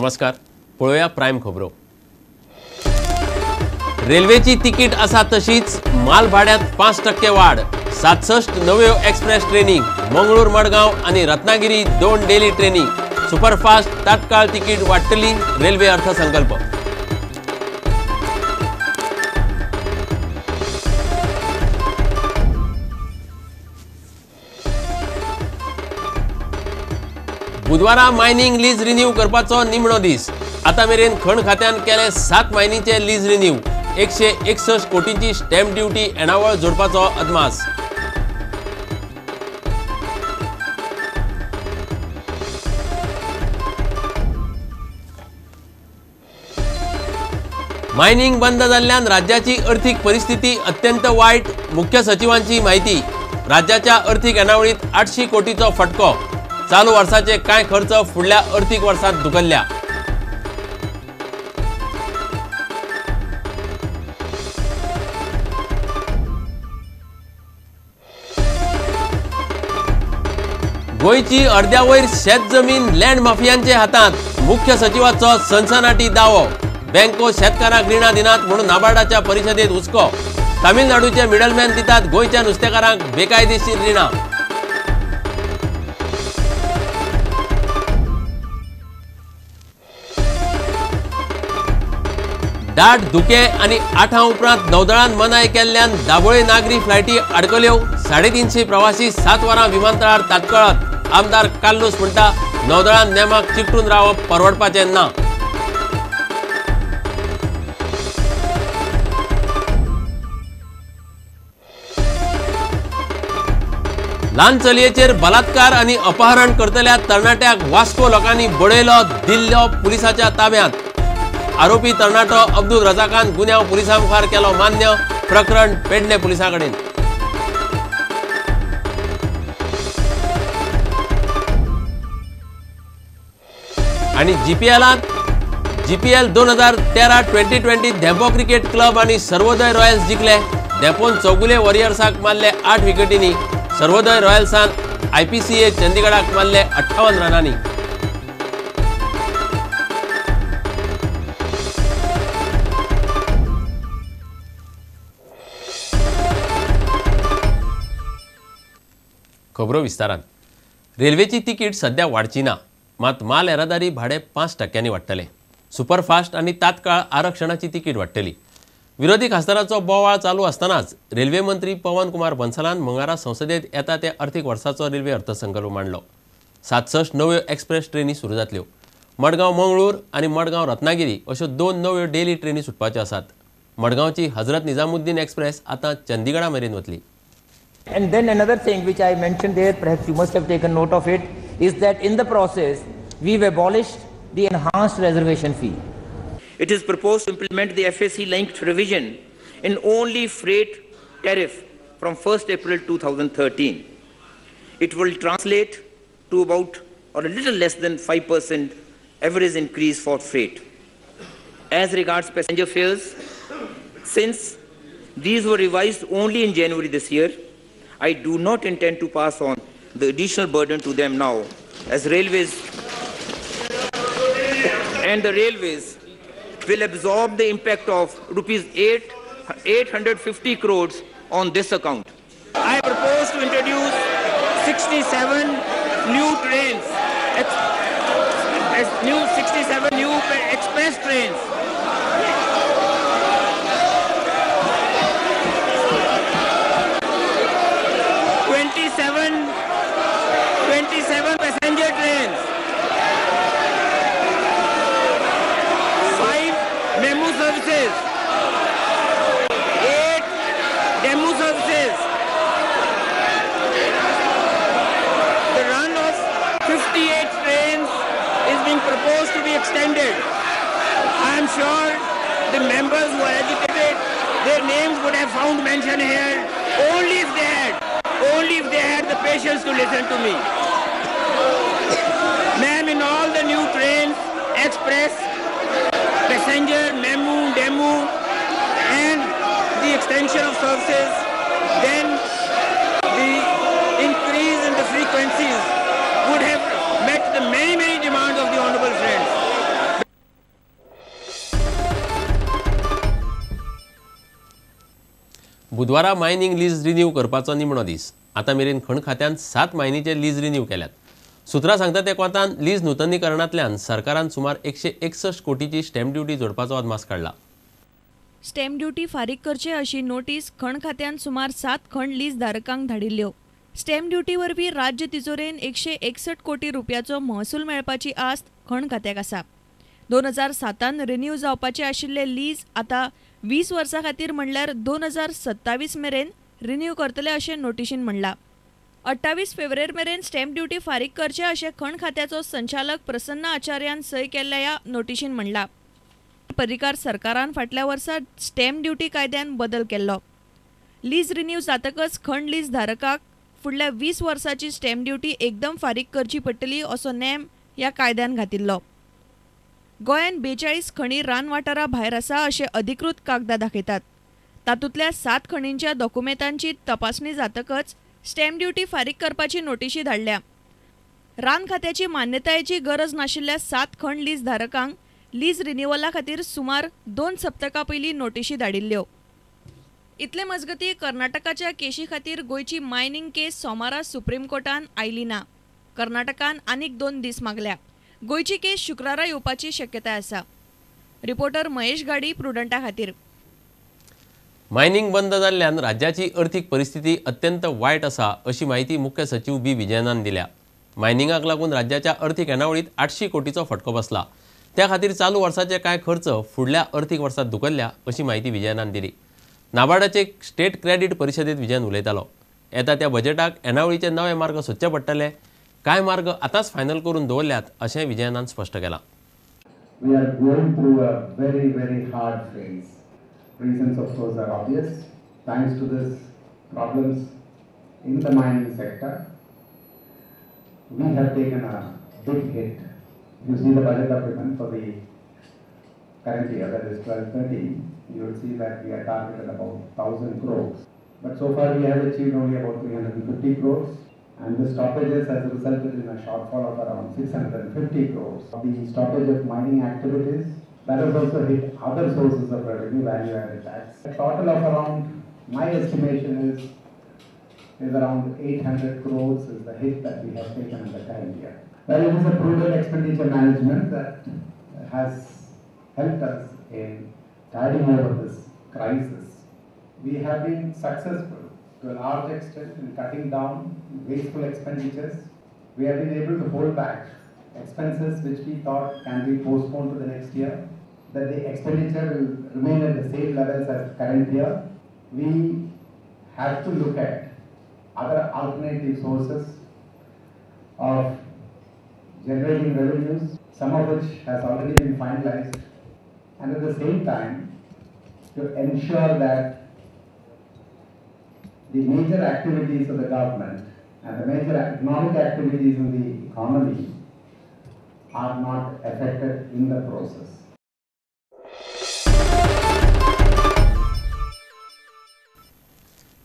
नमस्कार, पळोवया प्रायम खबरो. रेल्वेची तिकीट आसा तशीच माल भाड्यांत 5% वाड. 67 नव्यो एक्सप्रेस ट्रेनी, मंगळूर मडगांव आनी रत्नागिरी 2 डेली ट्रेनी, सुपरफास्ट तात्काळ तिकीट वाडटली. रेल्वे अर्थसंकल्प. बुधवारा मायनिंग लीज रिन्यू करपाचो निमणो दीस. आतां मेरेन खण खात्यान केले 7 मायनीचे लीज रिन्यू. 161 कोटींची स्टॅम्प ड्युटी येणावळ जोडपाचो अदमास. मायनिंग बंद जाल्ल्यान राज्याची अर्थीक परिस्थिती अत्यंत वायट. मुख्य सचिवांची माहिती. राज्याच्या अर्थीक येणावळींत 800 कोटीचो फटको. चालू वर्साचे कांय खर्च फुडल्या अर्थीक वर्सांत धुकल्ल्या. गोंयची अर्द्या वयर शेत जमीन लँड माफियांचे हातांत. मुख्य सचिवाचो सनसनाटी दावो. बँको शेतकारांक रिणां दिनात म्हणून नाबार्डाच्या परिशदेत हुस्को. तामिळनाडूचे मिडलमॅन दितात गोंयच्या नुस्तेकारांक बेकायदेशीर रिणां. दाट धुकें आनी 8 उपरांत नौदळान मनाय केल्ल्यान दाबोळे नागरी फ्लायटी आडकल्यो. 350 प्रवासी 7 वरां विमानतळार ताटकळत. आमदार कार्लूस म्हणटा नौदळान नेमाक चिकटून रावप परवडपाचें ना. ल्हान चलयेचेर बलात्कार आनी अपहरण करतल्या तरणाट्याक वास्को लोकांनी बडयलो, दिल्लो पुलिसाच्या ताब्यांत. आरोपी तरणाटो अब्दुल रजाकान गुन्यांव पुलिसां मुखार केलो मान्य. प्रकरण पेडणे पुलिसां कडेन. आनी जीपीएल 2013 2020 धेंपो क्रिकेट क्लब आनी सर्वोदय रॉयल्स जिखले. धेंपोन चौगुले वॉरियर्साक मारले 8 विकेटींनी. सर्वोदय रॉयल्सान आयपीसीए चंदीगडाक मारले 58 रनांनी. खबरो विस्तारान. रेल्वेची तिकीट सध्या वाडची ना, मात माल येरादारी भाडें 5% वाडटलें. सुपरफास्ट आनी तात्काळ आरक्षणाची तिकीट वाडटली. विरोधी खासदाराचो बोवाळ चालू आसतनाच रेल्वे मंत्री पवन कुमार बन्सलान मंगळारा संसदेत येता त्या अर्थीक वर्साचो रेल्वे अर्थसंकल्प मांडलो. 67 नव्यो एक्सप्रेस ट्रेनी सुरू जातल्यो. मडगांव मंगळूर आनी मडगांव रत्नागिरी अश्यो 2 नव्यो डेली ट्रेनी सुटपाच्यो आसात. मडगांवची हजरत निजामुद्दीन एक्सप्रेस आतां चंदीगडा मेरेन वतली. And then another thing which I mentioned there, perhaps you must have taken note of it, is that in the process we've abolished the enhanced reservation fee. It is proposed to implement the FAC linked revision in only freight tariff from 1st April 2013. It will translate to about or a little less than 5% average increase for freight. As regards passenger fares, since these were revised only in January this year, I do not intend to pass on the additional burden to them now, as railways and the railways will absorb the impact of rupees 850 crores on this account. I propose to introduce 67 new trains, 67 new express trains. 27 passenger trains, 5 MEMU services, 8 DEMU services. The run of 58 trains is being proposed to be extended. I am sure the members who are agitated, their names would have found mention here only if they had. Only if they had the patience to listen to me. Ma'am, in all the new trains, express, passenger, MEMU, DEMU, and the extension of services, then the increase in the frequencies would have met the many, many demands of the honorable friends. बुधवारा mining lease renew करपाचो निमणो दीस. आतां मेरेन खण खात्यान 7 मायनीचे lease renew केल्यात. सुत्रां सांगता त्या कोंतान लीज नुतनीकरणांतल्यान सरकारान सुमार 161 कोटीची स्टॅम्प ड्युटी जोडपाचो अदमास काडला. स्टॅम्प ड्युटी फारीक करचे अशी नोटीस खण खात्यान सुमार 7 खण लीज धारकांक धाडिल्ल्यो. स्टॅम्प ड्युटी वरवीं राज्य तिजोरेन 161 कोटी रुपयाचो महसूल मेळपाची आस्त खण खात्याक आसा. 2007 रिन्यू जावपाचे आशिल्ले लीज आतां 20 वर्सां खातीर म्हणल्यार 2027 मेरेन रिन्यू करतले अशें नोटिशीन म्हणलां. 28 फेब्रुवारी मेरेन स्टॅम्प ड्युटी फारीक करचे अशें खण खात्याचो संचालक प्रसन्न आचार्यान सय केल्ल्या ह्या नोटिशीन म्हणलां. पर्रीकार सरकारान फाटल्या वर्सा स्टॅम्प ड्युटी कायद्यान बदल केल्लो. लीज रिन्यू जातकच खण लीज धारकाक फुडल्या 20 वर्साची स्टॅम्प ड्युटी एकदम फारीक करची पडटली असो नेम ह्या कायद्यान घातिल्लो. गोंयांत 42 खणी रान वाठारा भायर आसा अशें अधिकृत कागदां दाखयतात. तातूंतल्या 7 खणींच्या दोकुमेंतांची तपासणी जातकच स्टॅम्प ड्युटी फारीक करपाची नोटिशी धाडल्या. रान खात्याची मान्यतायेची गरज नाशिल्ल्या 7 खण लीज धारकांक लीज रिन्युअला खातीर सुमार 2 सप्तकां पयलीं नोटिशी धाडिल्ल्यो. इतले मजगतीं कर्नाटकाच्या केशी खातीर गोंयची मायनिंग केस सोमारा सुप्रीम कोर्टान आयली ना. कर्नाटकान आनीक 2 दीस मागल्या. गोंयची केस शुक्रारा येवपाची शक्यताय आसा. रिपोर्टर महेश गाडी, प्रुडंटा खातीर. मायनिंग बंद जाल्ल्यान राज्याची अर्थीक परिस्थिती अत्यंत वायट आसा अशी म्हायती मुख्य सचीव बी विजयनान दिल्या. मायनिंगाक लागून राज्याच्या अर्थीक येणावळींत 800 कोटीचो फटको बसला. त्या खातीर चालू वर्साचे कांय खर्च फुडल्या अर्थीक वर्सात धुकल्ल्या अशी म्हायती विजयनान दिली. नाबार्डाचे स्टेट क्रेडीट परिशदेंत विजयन उलयतालो. येता त्या बजेटाक येणावळीचे नवे मार्ग सोदचे पडटले. कांय मार्ग आतांच फायनल करून दवरल्यात अशें विजयनान स्पश्ट केलां. We are going through a very, very hard phase. Reasons, of course, are obvious. Thanks to this problems in the mining sector, we have taken a big hit. If you see the budget document for the current year, that is 12-13, you will see that we are targeted about 1,000 crores. But so far we have achieved only about 350 crores. And the stoppages has resulted in a shortfall of around 650 crores. The stoppage of mining activities, that has also hit other sources of revenue, value added tax. A total of around, my estimation is around 800 crores is the hit that we have taken in the current year. Well, it is a prudent expenditure management that has helped us in tiding over this crisis. We have been successful to a large extent in cutting down wasteful expenditures. We have been able to hold back expenses which we thought can be postponed to the next year, that the expenditure will remain at the same levels as the current year. We have to look at other alternative sources of generating revenues, some of which has already been finalized, and at the same time to ensure that the major activities of the government and the major economic activities in the economy are not affected in the process.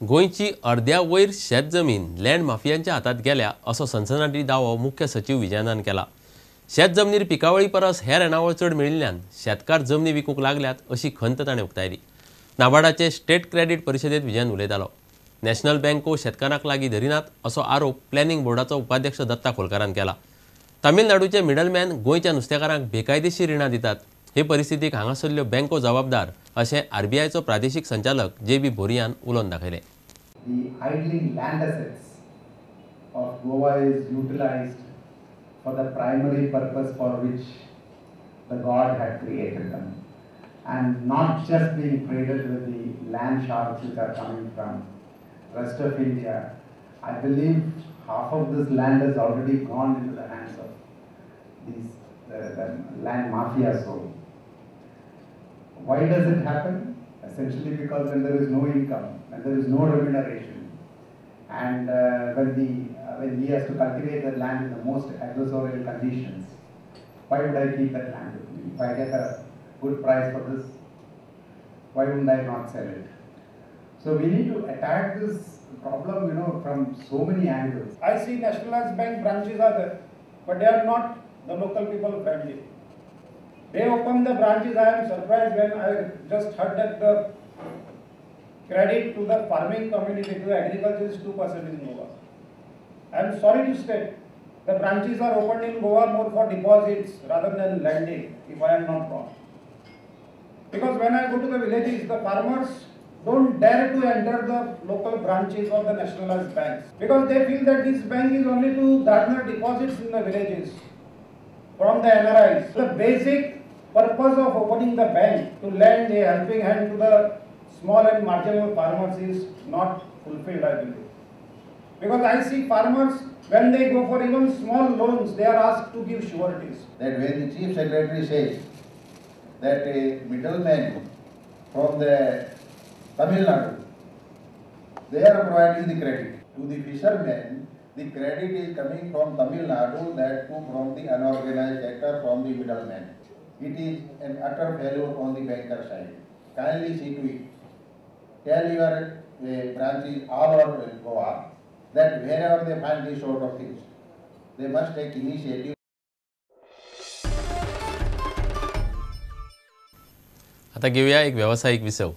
गोंयची अर्द्या वयर शेत जमीन land माफियांच्या हातात गेल्या असो सनसनाटी दावो मुख्य सचीव विजयनान केला. शेत जमनीर पिकावळी परस हेर येणावळ चड मेळिल्ल्यान शेतकार जमनी विकूंक लागल्यात अशी खंत ताणें उक्तायली. नाबार्डाचे स्टेट क्रेडीट परिशदेंत विजयन उलयतालो. नॅशनल बँको शेतकारांक लागीं धरिनात असो आरोप प्लॅनिंग बोर्डाचो उपाध्यक्ष दत्ता खोलकारान केला. तामिळनाडूचे मिडलमॅन गोंयच्या नुस्तेकारांक बेकायदेशीर रिणां दितात. हे परिस्थितीक हांगासरल्यो बँको जबाबदार अशें आरबीआयचो प्रादेशीक संचालक जे बी बोरियान उलोवन दाखयलें. The idling land assets of Goa is utilized for the primary purpose for which the God had created them, and not just being traded with the land sharks which are coming from rest of India. I believe half of this land has already gone into the hands of these the land mafia. So why does it happen? Essentially because when there is no income, when there is no remuneration, and when he has to cultivate that land in the most adversarial conditions, why would I keep that land with me? If I get a good price for this, why wouldn't I not sell it? So we need to attack this problem, you know, from so many angles. I see nationalized bank branches are there, but they are not the local people friendly. They open the branches. I am surprised when I just heard that the credit to the farming community, to agriculture is 2% in Goa. I am sorry to state, the branches are opened in Goa more for deposits rather than lending, if I am not wrong. Because when I go to the villages, the farmers don't dare to enter the local branches of the nationalized banks, because they feel that this bank is only to garner deposits in the villages from the NRIs. The basic purpose of opening the bank to lend a helping hand to the small and marginal farmers is not fulfilled, I believe. Because I see farmers, when they go for even small loans, they are asked to give sureties. That when the Chief Secretary says that a middleman from the Tamil Nadu, they are providing the credit to the fishermen, the credit is coming from Tamil Nadu, that too from the unorganized sector, from the middleman. It is an utter failure on the banker side. Kindly see to it. Tell your branches all over Goa that wherever they find this sort of things, they must take initiative. आता घेऊया एक व्यावसायिक विसव.